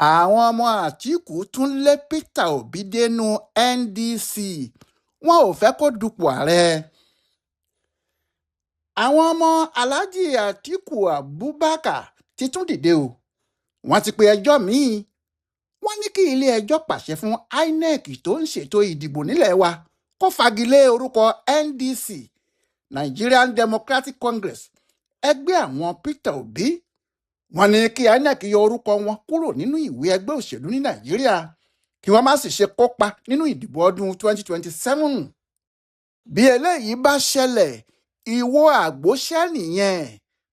Àwọn ọmọ Àtìkù tún lé Peter Obi dénú NDC, wọn ò fẹ́ kó dupò ààrẹ. Àwọn ọmọ Aláàjì Àtikú Abubakar ti tún dìde o, wọ́n ti pe ẹjọ́ mi-ín. Wọ́n ní kí ilé-ẹjọ́ pàṣẹ fún INEC tó ń ṣètò ìdìbò nílé wa kó fagi lé orúkọ NDC, Nigerian Democratic Congress, ẹgbẹ́ àwọn Peter Obi. Wọ́n ní kí INEC yọ orúkọ wọn kúrò nínú ìwé ẹgbẹ́ òṣèlú ní Nàìjíríà, kí wọ́n má sì ṣe kópa nínú ìdìbò ọdún 2027. Bí eléyìí bá ṣẹlẹ̀, ìwo àgbọ́sẹ̀ nìyẹn.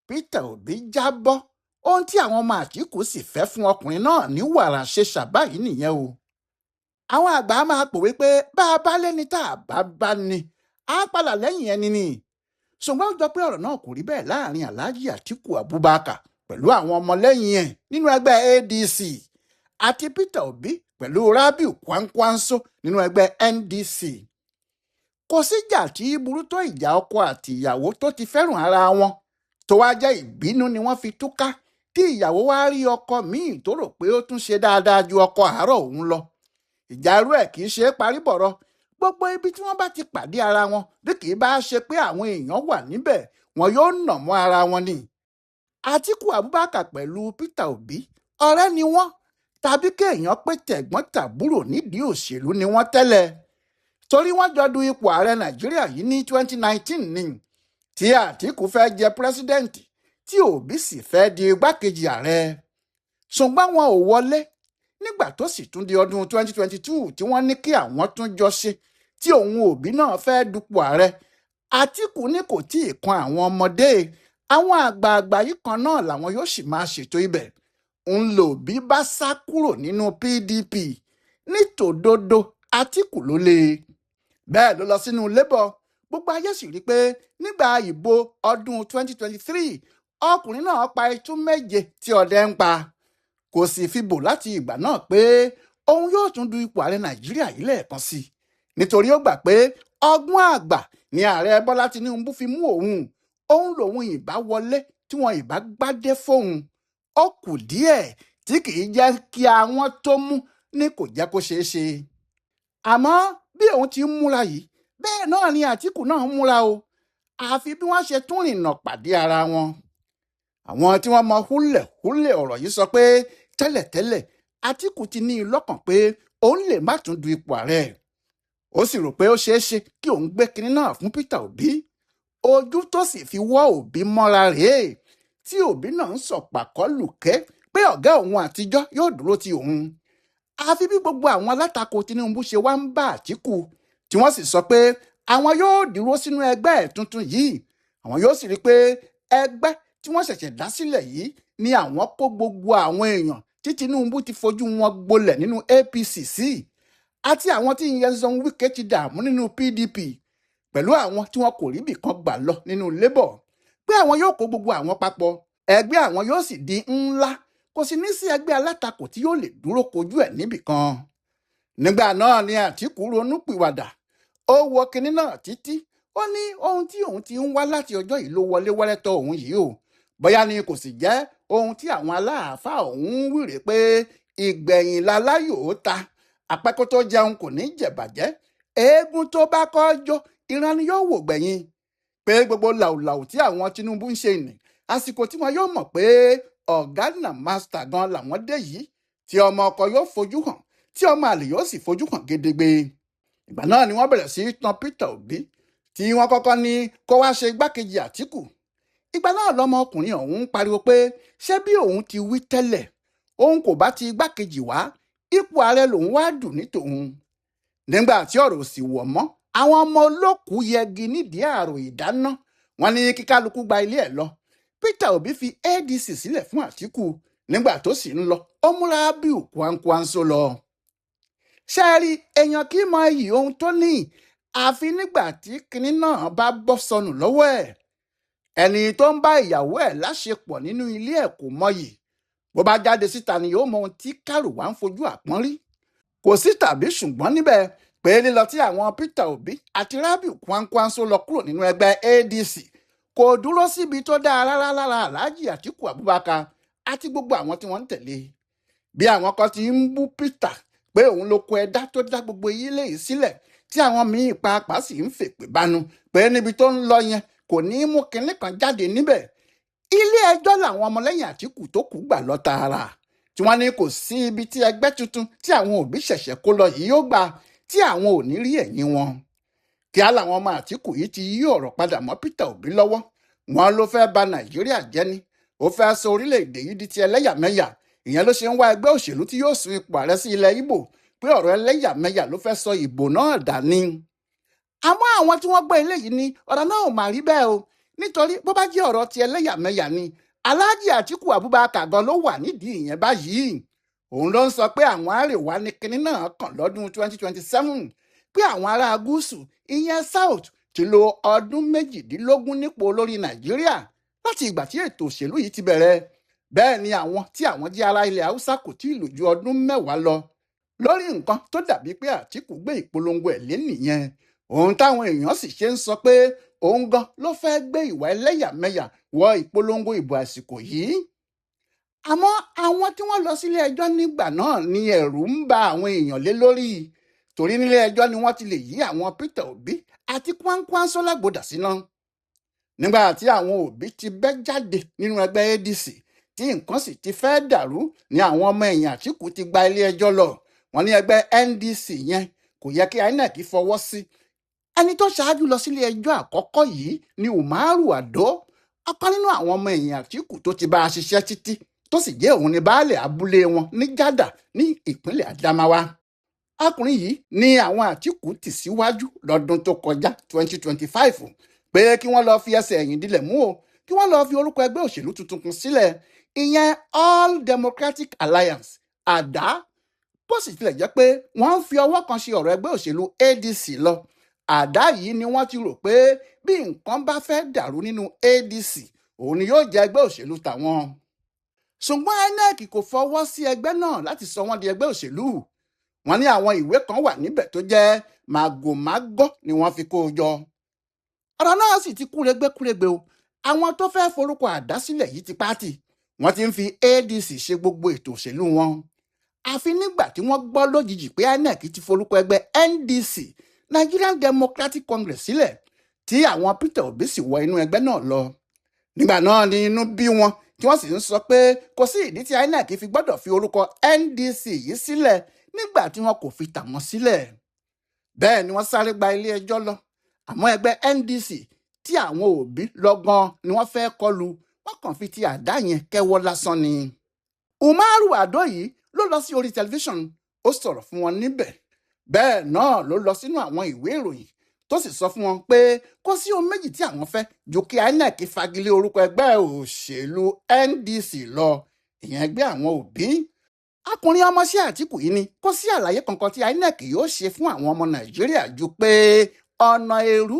Peter Obi jábọ́. Ohun tí àwọn ọmọ Àtìkù sì fẹ́ fún ọkùnrin náà ní wàrà ṣe ṣàbáyìí nìyẹn o. Àwọn àgbà máa pòwe pé bá a bá lẹ́ni tá a bá bá ní, á padà lẹ́yìn ẹni ni. Ṣùgbọ́n ó jọ pé ọ̀rọ̀ náà kò rí bẹ́ẹ̀ láàrin Alhaji Atiku Abubakar pẹ̀lú àwọn ọmọlẹ́yìn ẹ̀ nínú ẹgbẹ́ ADC àti Peter Obi pẹ̀lú Rabiu Kwankwanso nínú ẹgbẹ́ NDC. Kò síjà tí burú tó ìjà ọkọ àti ìyàwó tó ti fẹ́ràn ara wọn, tó wá jẹ́ ìbínú ni wọ́n fi túká, tí ìyàwó wá rí ọkọ míì tó rò pé ó tún ṣe dáadáa ju ọkọ àárọ̀ òun lọ. Ìjà irú ẹ̀ kì í ṣe é parí bọ̀rọ̀. Gbogbo ibi tí wọ́n bá ti pàdé ara wọn, bí kì í bá ṣe pé àwọn èèyàn wà níbẹ̀, wọn yóò nà mọ́ ara wọn ni. Àtíkù Abubakar pẹ̀lú Peter Obi ọ̀rẹ́ ni wọ́n, tàbí kéèyàn pé tẹ̀gbọ́n tàbúrò nídìí òṣèlú ni wọ́n tẹ́lẹ̀, torí wọ́n jọ du ipò ààrẹ Nàìjíríà yìí ní 2019 ni, tí Àtíkù fẹ́ jẹ pírẹsidẹ́ǹtì, tí Obi sì fẹ́ di igbákejì ààrẹ. Ṣùgbọ́n wọn ò wọlé. Nígbà tó sì tún di ọdún 2022 tí wọ́n ní kí àwọn tún jọ ṣe, tí òun Obi náà fẹ́ dupò ààrẹ, Àtíkù ní kò tí ì kan àwọn ọmọdé, àwọn àgbààgbà yìí kan náà làwọn yóò sì máa ṣètò ibẹ̀. Ń lò bí bá sá kúrò nínú PDP nítòdodo, Àtíkù ló lé e. Bẹ́ẹ̀ ló lọ sínú Labour. Gbogbo ayé sì rí i pé nígbà ìbò ọdún 2023, ọkùnrin náà pa itú méje tí ọdẹ ń pa. Kò sì fi bò láti ìgbà náà pé òun yóò tún du ipò ààrẹ Nàìjíríà yìí lẹ́ẹ̀kan sí i, nítorí ó gbà pé ọgbọ́n àgbà ni ààrẹ Bọ́lá Tinubu fi mú òun. Òun lòun ìbá wọlé tí wọn ìbá gbádé fóun. Ó kù díẹ̀ tí kì í jẹ́ kí àwọn tó mú ní kò jẹ́ kó ṣeé ṣe. Àmọ́ bí òun ti ń múra yìí, bẹ́ẹ̀ náà ni Àtìkù náà ń múra o, àfi bí wọ́n ṣe tún rìnnà pàdé ara wọn. Àwọn tí wọ́n mọ húlẹ̀húlẹ̀ ọ̀rọ̀ yìí sọ pé tẹ́lẹ̀tẹ́lẹ̀ Àtìkù ti ní i lọ́kàn pé òun lè má tún du ipò ààrẹ. Ó sì rò pé ó ṣeé ṣe kí òun gbé kinní náà fún Peter Obi. Ojú tó sì fi wọ́ Obi mọ́ra rèé, tí Obi náà ń sọ̀pàkọ́ lùkẹ́ pé ọ̀gá òun àtijọ́ yóò dúró ti òun. Àfi bí gbogbo àwọn alátakò Tinubu ṣe wá ń bá Àtìkù, tí wọ́n sì sọ pé àwọn yóò dúró sínú ẹgbẹ́ tuntun yìí. Àwọn yóò sì rí i pé ẹgbẹ́ tí wọ́n ṣẹ̀ṣẹ̀ dá sílẹ̀ yìí ni àwọn kó gbogbo àwọn èèyàn tí Tinubu ti fojú wọn gbolẹ̀ nínú APC sí, àti àwọn tí Nyesom Wike ti dààmú nínú PDP, pẹ̀lú àwọn tí wọn kò ríbì kan gbà lọ nínú Labour, pé àwọn yóò kó gbogbo àwọn papọ̀, ẹgbẹ́ àwọn yóò sì di ńlá, kò sì ní sí ẹgbẹ́ alátakò tí yóò lè dúró kojú ẹ̀ níbì kan. Nígbà náà ni Àtìkù ronú pìwàdà. Ó wọ kinní náà títí, ó ní ohun tí òun ti ń wá láti ọjọ́ yìí ló wọlé wẹ́rẹ́ tọ̀ òun yìí o. Bóyá ni kò sì jẹ́ ohun tí àwọn aláàfáà òun ń wíre pé ìgbẹ̀yìn laláyò ó ta, àpẹ́kó tó jẹun kò ní jẹ̀bàjẹ́, eégún tó bá kọ́ jó ìran ni yóò wò gbẹ̀yìn, pé gbogbo làwùlàwù tí àwọn Tinubu ń ṣe nì, àsìkò tí wọn yóò mọ̀ pé ọ̀gá náà mástà gan làwọn dé yìí, tí ọmọ ọkọ yóò fojú hàn, tí ọmọ àlè yóò sì fojú hàn gedegbe. Ìgbà náà ni wọ́n bẹ̀rẹ̀ sí í tan Peter Obi, tí wọ́n kọ́kọ́ ní kó wá ṣe igbákejì Àtìkù. Ìgbà náà lọmọkùnrin ọ̀hún ń pariwo pé ṣé bí òun ti wí tẹ́lẹ̀, òun kò bá ti igbákejì wá, ipò ààrẹ lòun wá dù ní tòun. Nígbà tí ọ̀rọ̀ sì wọ̀ mọ́, àwọn ọmọ olókùú yẹgi nídìí ààrò ìdáná, wọ́n ní kí kálukú gba ilé ẹ̀ lọ. Peter Obi fi ADC sílẹ̀ fún Àtìkù. Nígbà tó sì ń lọ, ó mú Rabiu Kwankwanso lọ. Ṣé ẹ rí, èèyàn kì í mọ iyì ohun tó ní àfi nígbà tí kinní náà bá bọ́ sọnù lọ́wọ́ ẹ̀. Ẹni tó ń bá ìyàwó ẹ̀ láṣepọ̀ nínú ilé ẹ̀ kò mọyì. Bó bá jáde síta ni yóò mọ ohun tí kárùwá ń fojú àpọ́n rí. Kò sí tàbí ṣùgbọ́n níbẹ̀ pé lílọ tí àwọn Peter Obi àti Rabiu Kwankwanso lọ kúrò nínú ẹgbẹ́ ADC kò dúró síbi tó dáa rárá lára Alhaji Atiku Abubakar àti gbogbo àwọn tí wọ́n ń tẹ̀lé. Bí àwọn kan ti ń bú Peter pé òun ló kó ẹ̀dá tó dá gbogbo ilé yìí sílẹ̀, tí àwọn míín pàápàá sì ń fèpè bánu pé níbi tó ń lọ yẹn kò ní í mú kinní kan jáde níbẹ̀. Ilé ẹjọ́ làwọn ọmọlẹ́yìn Àtìkù tó kù gbà lọ tààrà, tí wọ́n ní kò sí ibi tí ẹgbẹ́ tuntun tí àwọn òbí ṣẹ̀ṣẹ̀ kó lọ yìí yóò gbà tí àwọn ò ní rí ẹ̀yìn wọn. Kíá làwọn ọmọ Àtìkù yìí ti yí ọ̀rọ̀ padà mọ́ Peter Obi lọ́wọ́. Wọn ló fẹ́ ba Nàìjíríà jẹ́ ni, ó fẹ́ sọ orílẹ̀-èdè yìí di ti ẹlẹ́yàmẹ̀yà. Ìyẹn ló ṣe ń wá ẹgbẹ́ òṣèlú tí yóò sun ipò ààrẹ sí ilẹ̀ Ìgbò, pé ọ̀rọ̀ ẹlẹ́yàmẹ̀yà ló fẹ́ sọ ìbò náà dà ní. Àmọ́ àwọn tí wọ́n gbọ́ eléyìí ní ọ̀rọ̀ náà ò mà rí bẹ́ẹ̀ o, nítorí bó bá jẹ́ ọ̀rọ̀ ti ẹlẹ́yàmẹ̀yà ni, Alhaji Atiku Abubakar gan ló wà nídìí ìyẹn báyìí. Òun ló ń sọ pé àwọn àríwá ní kinní náà kàn lọ́dún 2027, pé àwọn ará gúúsù ìyẹn South ti lo ọdún 18 nípò olórí Nàìjíríà láti ìgbà tí ètò òṣèlú yìí ti bẹ̀rẹ̀. Bẹ́ẹ̀ ni àwọn tí àwọn jẹ́ ará ilẹ̀ Haúsá kò tí ì lò ju ọdún 10 lọ. Lórí nǹkan tó dàbí pé Àtìkù gbé ìpolongo ẹ̀ lé nìyẹn, ohun táwọn èèyàn sì ṣe ń sọ pé òun gan ló fẹ́ gbé ìwà ẹlẹ́yàmẹ̀yà wọ ìpolongo ìbò àsìkò yìí. Àmọ́ àwọn tí wọ́n lọ sílé ẹjọ́ nígbà náà ni ẹ̀rù ń ba àwọn èèyàn lé lórí, torí nílé ẹjọ́ ni wọ́n ti lè yí àwọn Peter Obi àti Kwankwanso lágbódà síná. Nígbà tí àwọn Obi ti bẹ́ jáde nínú ẹgbẹ́ ADC tí nǹkan sì ti fẹ́ dàrú ni àwọn ọmọ ẹ̀yìn Àtìkù ti gba ilé ẹjọ́ lọ. Wọ́n ní ẹgbẹ́ NDC yẹn kò yẹ kí INEC fọwọ́ sí. Ẹni tó ṣáájú lọ sílé ẹjọ́ àkọ́kọ́ yìí ni Umaru Ado, ọ̀kan nínú àwọn ọmọ ẹ̀yìn Àtìkù tó ti bá a ṣiṣẹ́ títí, tó sì jẹ́ òun ní baálẹ̀ abúlé wọn ní Jádà ní ìpínlẹ̀ Adamawa. Ọkùnrin yìí ni àwọn Àtìkù tì síwájú lọ́dún tó kọjá 2025 pé kí wọ́n lọ́ọ́ fi ẹsẹ̀ ẹ̀yìn dilẹ̀ mú o, kí wọ́n lọ́ọ́ fi orúkọ ẹgbẹ́ òṣèlú tuntun kan sílẹ̀, ìyẹn All Democratic Alliance àdá. Bó sì tilẹ̀ jẹ́ pé wọ́n ń fi ọwọ́ kan ṣe ọ̀rọ̀ ẹgbẹ́ òṣèlú ADC lọ, àdá yìí ni wọ́n ti rò pé bí nǹkan bá fẹ́ dàrú nínú ADC, òun ni yóò jẹ́ ẹgbẹ́ òṣèlú tàwọn. Ṣùgbọ́n INEC kò fọwọ́ sí ẹgbẹ́ náà láti sọ wọ́n di ẹgbẹ́ òṣèlú. Wọ́n ní àwọn ìwé kan wà níbẹ̀ tó jẹ́ màgòmágó ni wọ́n fi kó o jọ. Ọ̀rọ̀ náà sì ti kúregbékúregbé o. Àwọn tó fẹ́ forúkọ àdá sílẹ̀ yìí ti pàtì, wọ́n ti ń fi ADC ṣe gbogbo ètò òṣèlú wọn. Àfi nígbà tí wọ́n gbọ́ lójijì pé INEC ti forúkọ ẹgbẹ́ NDC, Nigerian Democratic Congress sílẹ̀, tí àwọn Peter Obi sì wọ inú ẹgbẹ́ náà lọ. Nígbà náà ni inú bí wọn, tí wọ́n sì ń sọ pé kò sí ìdí tí INEC fi gbọ́dọ̀ fi orúkọ NDC yìí sílẹ̀ nígbà tí wọn kò fi tà wọ́n sílẹ̀. Bẹ́ẹ̀ ni wọ́n sáré gba ilé ẹjọ́ lọ. Àmọ́ ẹgbẹ́ NDC tí àwọn Obi lọ́gán ni wọ́n fẹ́ kọlu, wọ́n kàn fi ti àdá yẹn kẹ́wọ́ lásán ni. Umaru Ado yìí ló lọ sí orí tẹlifíṣàn, ó sọ̀rọ̀ fún wọn níbẹ̀. Bẹ́ẹ̀ náà ló lọ sínú àwọn ìwé ìròyìn tó sì sọ fún wọn pé kò sí ohun méjì tí àwọn fẹ́ ju kí INEC fagilé orúkọ ẹgbẹ́ òṣèlú NDC lọ, ìyẹn ẹgbẹ́ àwọn Obi. Ọkùnrin ọmọọṣẹ́ Àtìkù yìí ni kò sí àlàyé kankan tí INEC yóò ṣe fún àwọn ọmọ Nàìjíríà ju pé ọ̀nà èrú,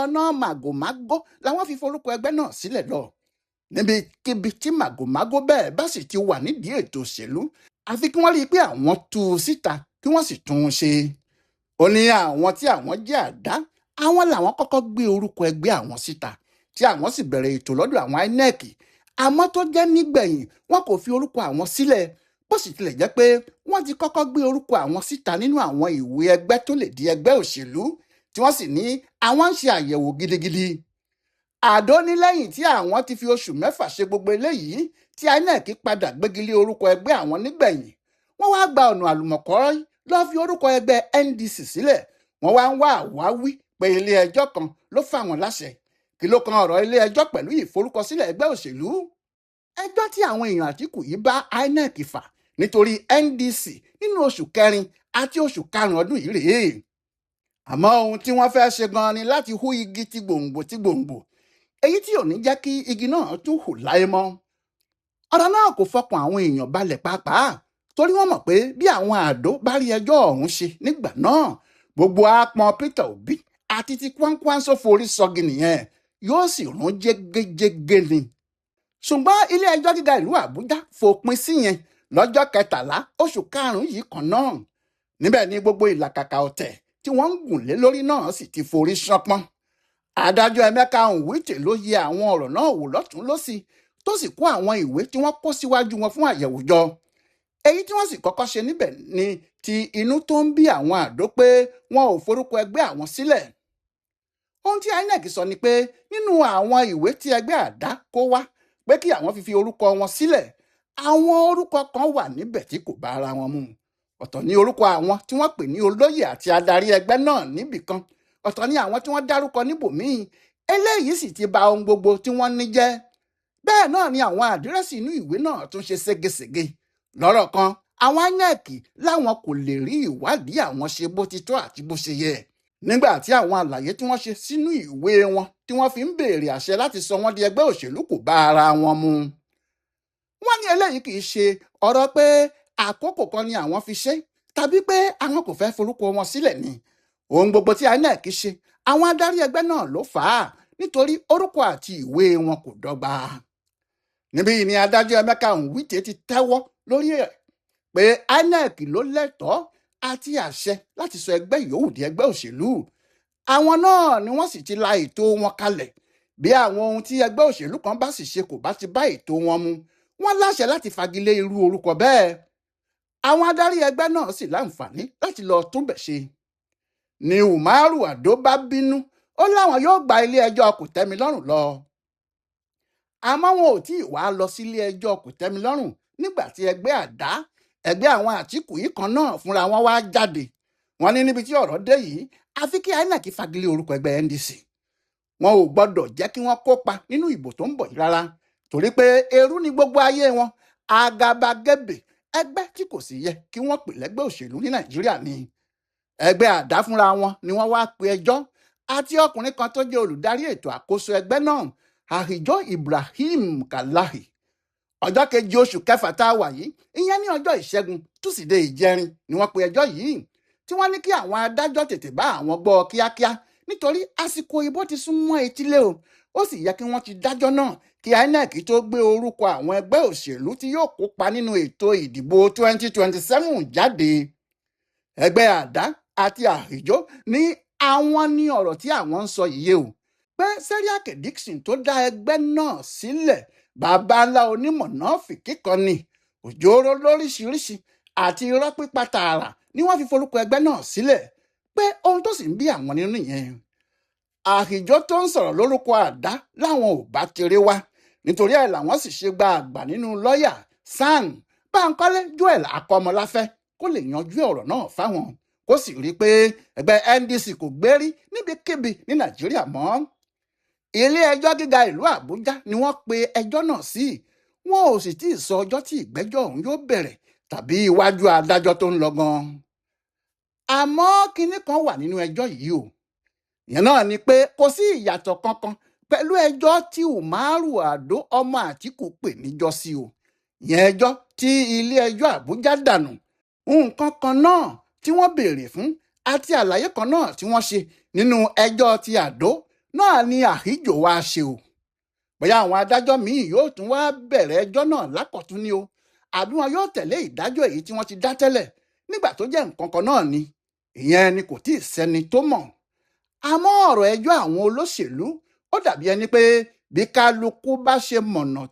ọ̀nà màgòmágó làwọn fi forúkọ ẹgbẹ́ náà sílẹ̀ lọ. Níbikíbi tí màgòmágó bẹ́ẹ̀ bá sì ti wà nídìí ètò òṣèlú, àfi kí wọ́n rí i pé àwọn tú u síta kí wọ́n sì tún un ṣe. Ó ní àwọn tí àwọn jẹ́ àdá, àwọn làwọn kọ́kọ́ gbé orúkọ ẹgbẹ́ àwọn síta, tí àwọn sì bẹ̀rẹ̀ ètò lọ́dọ̀ àwọn INEC. Àmọ́ tó jẹ́ nígbẹ̀yìn, wọn kò fi orúkọ àwọn sílẹ̀, bó sì tilẹ̀ jẹ́ pé wọ́n ti kọ́kọ́ gbé orúkọ àwọn síta nínú àwọn ìwé ẹgbẹ́ tó lè di ẹgbẹ́ òṣèlú, tí wọ́n sì ní àwọn ń ṣe àyẹ̀wò gidigidi. Àdó ní lẹ́yìn tí àwọn ti fi oṣù 6 ṣe gbogbo eléyìí tí INEC padà gbégilé orúkọ ẹgbẹ́ àwọn nígbẹ̀yìn, wọ́n wá gba ọ̀nà àlùmọ̀kọ́rọ́ lọ fi orúkọ ẹgbẹ́ NDC sílẹ̀. Wọ́n wá ń wá àwáwí pé ilé ẹjọ́ kan ló fà wọ́n láṣẹ. Kí ló kan ọ̀rọ̀ ilé ẹjọ́ pẹ̀lú ìforúkọsílẹ̀ ẹgbẹ́ òṣèlú? Ẹjọ́ tí àwọn èèyàn Àtìkù yìí bá INEC fà nítorí NDC nínú oṣù kẹrin àti oṣù karùn-ún ọdún yìí rèé. Àmọ́ ohun tí wọ́n fẹ́ ṣe gan-an ni láti hú igi ti gbòǹgbò ti gbòǹgbò, èyí tí ò ní jẹ́ kí igi náà tún hù láé mọ́. Ọ̀rọ̀ náà kò fọkàn àwọn èèyàn balẹ̀ pàápàá, torí wọ́n mọ̀ pé bí àwọn àdó bá rí ẹjọ́ ọ̀hún ṣe nígbà náà, gbogbo àpọn Peter Obi àti ti Kwankwanso forí sọgi nìyẹn, yóò sì rún jégéjégé ni. Ṣùgbọ́n ilé ẹjọ́ gíga ìlú Àbújá fòpin sí yẹn lọ́jọ́ 13 oṣù karùn-ún yìí kan náà. Níbẹ̀ ni gbogbo ìlàkàkà ọ̀tẹ̀ tí wọ́n ń gùn lé lórí náà sì ti forí ṣánpọ́n. Adájọ́ Emeka Nwite ló yẹ àwọn ọ̀rọ̀ náà wò lọ́tún lọ́sì, tó sì kó àwọn ìwé tí wọ́n kó síwájú wọn fún àyẹ̀wò jọ. Èyí tí wọ́n sì kọ́kọ́ ṣe níbẹ̀ ni ti inú tó ń bí àwọn Àdó pé wọn ò forúkọ ẹgbẹ́ àwọn sílẹ̀. Ohun tí INEC sọ ni pé nínú àwọn ìwé tí ẹgbẹ́ Àdá kó wá pé kí àwọn fi fi orúkọ wọn sílẹ̀, àwọn orúkọ kan wà níbẹ̀ tí kò bá ara wọn mu. Ọ̀tọ̀ ní orúkọ àwọn tí wọ́n pè ní olóyè àti adarí ẹgbẹ́ náà níbìkan, ọ̀tọ̀ ní àwọn tí wọ́n dárúkọ níbòmíì. Eléyìí sì ti ba ohun gbogbo tí wọ́n ní jẹ́. Bẹ́ẹ̀ náà ni àwọn àdírẹ́sì inú ìwé náà tún ṣe ségesège. Lọ́rọ̀ kan, àwọn INEC láwọn kò lè rí ìwádìí àwọn ṣe bó ti tọ́ àti bó ṣe yẹ nígbà tí àwọn àlàyé tí wọ́n ṣe sínú ìwé wọn tí wọ́n fi ń béèrè àṣẹ láti sọ wọ́n di ẹgbẹ́ òṣèlú kò bá ara wọn mu. Wọ́n ní eléyìí kì í ṣe ọ̀rọ̀ pé àkókò kan ni àwọn fi ṣe tàbí pé àwọn kò fẹ́ forúkọ wọn sílẹ̀ ni. Ohun gbogbo tí INEC ṣe, àwọn adarí ẹgbẹ́ náà ló fà á nítorí orúkọ àti ìwé wọn kò dọ́gba. Níbí ni adájọ́ Emeka Nwite ti tẹ́wọ́ lórí ẹ̀ pé INEC ló lẹ́tọ̀ọ́ àti àṣẹ láti sọ ẹgbẹ́ yòówù di ẹgbẹ́ òṣèlú. Àwọn náà ni wọ́n sì ti la ètò wọn kalẹ̀. Bí àwọn ohun tí ẹgbẹ́ òṣèlú kan bá sì ṣe kò bá ti bá ètò wọn mu, wọ́n láṣẹ láti fagilé irú orúkọ bẹ́ẹ̀. Àwọn adarí ẹgbẹ́ náà sì láǹfààní láti lọ túnbẹ̀ ṣe. Ni Umaru Ado bá bínú, ó láwọn yóò gba ilé ẹjọ́ kòtẹ́milọ́rùn lọ. Àmọ́ wọn ò tí ì wá lọ sílé ẹjọ́ kòtẹ́milọ́rùn nígbà tí ẹgbẹ́ Àdá, ẹgbẹ́ àwọn Àtìkù yìí kan náà fúnra wọn wá jáde. Wọ́n ní níbi tí ọ̀rọ̀ dé yìí, àfi kí INEC fagilé orúkọ ẹgbẹ́ NDC. Wọn ò gbọ́dọ̀ jẹ́ kí wọ́n kópa nínú ìbò tó ń bọ̀ yìí rárá, torí pé erú ni gbogbo ayé wọn, àgàbàgebè ẹgbẹ́ tí kò sì yẹ kí wọ́n pè lẹ́gbẹ́ òṣèlú ní Nàìjíríà ni. Ẹgbẹ́ Àdá fúnra wọn ni wọ́n wá pe ẹjọ́ àti ọkùnrin kan tó jẹ́ olùdarí ètò àkóso ẹgbẹ́ náà, Ahijo Ibrahim Kalahi. Ọjọ́ keje oṣù kẹfà tá a wà yìí, ìyẹn ní ọjọ́ ìṣẹ́gun túsídẹ̀ẹ́ ìjẹrin ni wọ́n pe ẹjọ́ yìí, tí wọ́n ní kí àwọn adájọ́ tètè bá àwọn gbọ́ kíákíá nítorí àsìkò ìbò ti sún mọ́ etílé o. Ó sì yẹ kí wọ́n ti dájọ́ náà kí INEC tó gbé orúkọ àwọn ẹgbẹ́ òṣèlú tí yóò kópa nínú ètò ìdìbò 2027 jáde. Ẹgbẹ́ Àdá àti Ahijo ní àwọn ní ọ̀rọ̀ tí àwọn ń sọ yìí o, pé Seriake Dickson tó dá ẹgbẹ́ náà sílẹ̀, bàbá ńlá onímọ̀ náà fìkí kan ni, òjòrò lóríṣiríṣi àti irọ́ pípa tààrà ni wọ́n fi forúkọ ẹgbẹ́ náà sílẹ̀, pé ohun tó sì ń bí àwọn nínú nìyẹn. Ahijo tó ń sọ̀rọ̀ lórúkọ Àdá láwọn ò bá tiré wá, nítorí ẹ̀ làwọn sì ṣe gba àgbà nínú lọ́ọ̀yà SAN Báńkọ́lé Joel Akọ́mọláfẹ́ kó lè yanjú ọ̀rọ̀ náà fáwọn, kó sì rí i pé ẹgbẹ́ NDC kò gbérí níbikíbi ní Nàìjíríà mọ́. Ilé ẹjọ́ gíga ìlú Àbújá ni wọ́n pe ẹjọ́ náà sí. Wọn ò sì tí ì sọ ọjọ́ tí ìgbẹ́jọ́ ọ̀hún yóò bẹ̀rẹ̀ tàbí iwájú adájọ́ tó ń lọ gan. Àmọ́ kinní kan wà nínú ẹjọ́ yìí o. Ìyẹn náà ni pé kò sí ìyàtọ̀ kankan pẹ̀lú ẹjọ́ tí Umaru Ado ọmọ Àtìkù pè níjọ́sí o. Ìyẹn ẹjọ́ tí ilé ẹjọ́ Àbújá dànù. Nǹkan kan náà tí wọ́n béèrè fún àti àlàyé kan náà tí wọ́n ṣe nínú ẹjọ́ ti Àdó náà ni Ahijo wá ṣe o. Bóyá àwọn adájọ́ míì yóò tún wá bẹ̀rẹ̀ ẹjọ́ náà lákọ̀tún ni o, àbí wọn yóò tẹ̀lé ìdájọ́ èyí tí wọ́n ti dá tẹ́lẹ̀ nígbà tó jẹ́ nǹkan kan náà ni. Ìyẹn ni kò tí ì sẹ́ni tó mọ̀. Àmọ́ ọ̀rọ̀ ẹjọ́ àwọn olóṣèlú ó dàbí ẹni pé bí kálukú bá ṣe mọ̀nà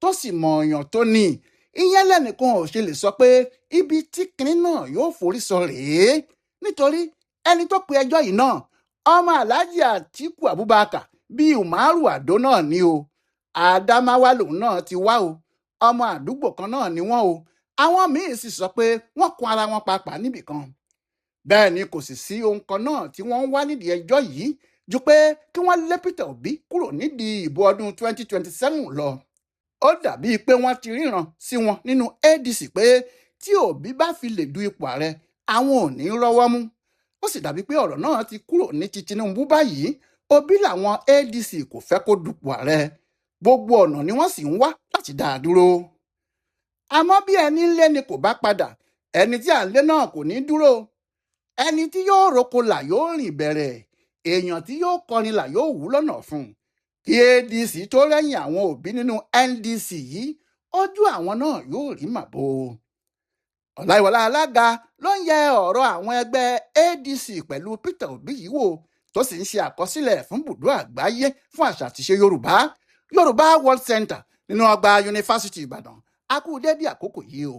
tó sì mọ̀ọ̀yàn tó ní, ìyẹn lẹ́nìkan ò ṣe lè sọ pé ibi tí kinní náà yóò forí sọ rèé, nítorí ẹni tó pe ẹjọ́ yìí náà ọmọ Alhaji Atiku Abubakar bíi Umaru Ado náà ni o. Adamawa lòun náà ti wá o, ọmọ àdúgbò kan náà ni wọ́n o. Àwọn míín sì sọ pé wọ́n kún ara wọn papà níbìkan. Bẹ́ẹ̀ ni kò sì sí ohun kan náà tí wọ́n ń wá nídìí ẹjọ́ yìí ju pé kí wọ́n lé Peter Obi kúrò nídìí ìbò ọdún 2027 lọ. Ó dàbíi pé wọ́n ti ríran sí wọn nínú ADC pé tí Obi bá fi lè du ipò ààrẹ, àwọn ò ní rọ́wọ́ mú. Ó sì dàbí pé ọ̀rọ̀ náà ti kúrò ní ti Tinubu báyìí. Obi làwọn ADC kò fẹ́ kó dupò ààrẹ. Gbogbo ọ̀nà ni wọ́n sì ń wá láti dá a dúró. Àmọ́ bí ẹni ń lé ni kò bá padà, ẹni tí à ń lé náà kò ní dúró. Ẹni tí yóò roko là yóò rìn bẹ̀rẹ̀, èèyàn tí yóò kọrin là yóò wú lọ́nà fún un. Kí ADC tó rẹ́yìn àwọn òbí nínú NDC yìí, ojú àwọn náà yóò rí màbo. Ọláìwọlá Alága ló ń yẹ ọ̀rọ̀ àwọn ẹgbẹ́ ADC pẹ̀lú Peter Obi yìí wò, tó sì ń ṣe àkọsílẹ̀ fún bùdó àgbáyé fún àṣà àtiṣe Yorùbá, Yorùbá World Center nínú ọgbà Yunifásítì Ìbàdàn. A kú dédé àkókò yìí o.